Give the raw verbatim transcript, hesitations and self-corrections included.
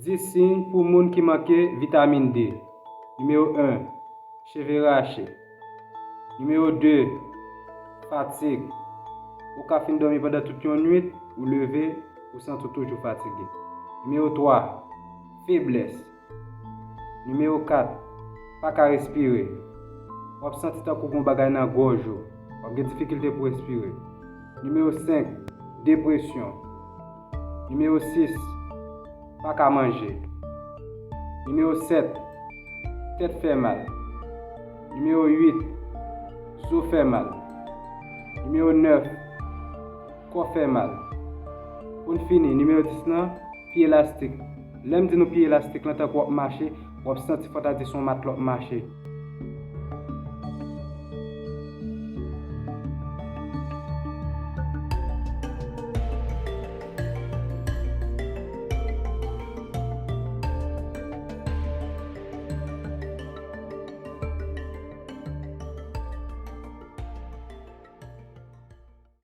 Dis siy pou moun ki manke vitamin D. Nimewo en, cheve rache. Nimewo de, fatig. Ou ka fin dòmi pandan tout yon nwit, ou leve, ou santi w toujou fatige. Nimewo twa, feblès. Nimewo kat, pa ka respire. W ap santi tankou gen yon bagay nan gòj ou. W ap gen difikilte pou respire. Nimewo senk, depresyon. Nimewo sis, pa ka manje. Nimewo sèt, tèt fè mal. Nimewo uit, zo fè mal. Nimewo nèf, kò fè mal. Pou n fini, nimewo dis lan, pye elastik. Lè m di nou pye elastik lan, tankou w ap mache, w ap santi fò ta di se yon matlè w ap mache.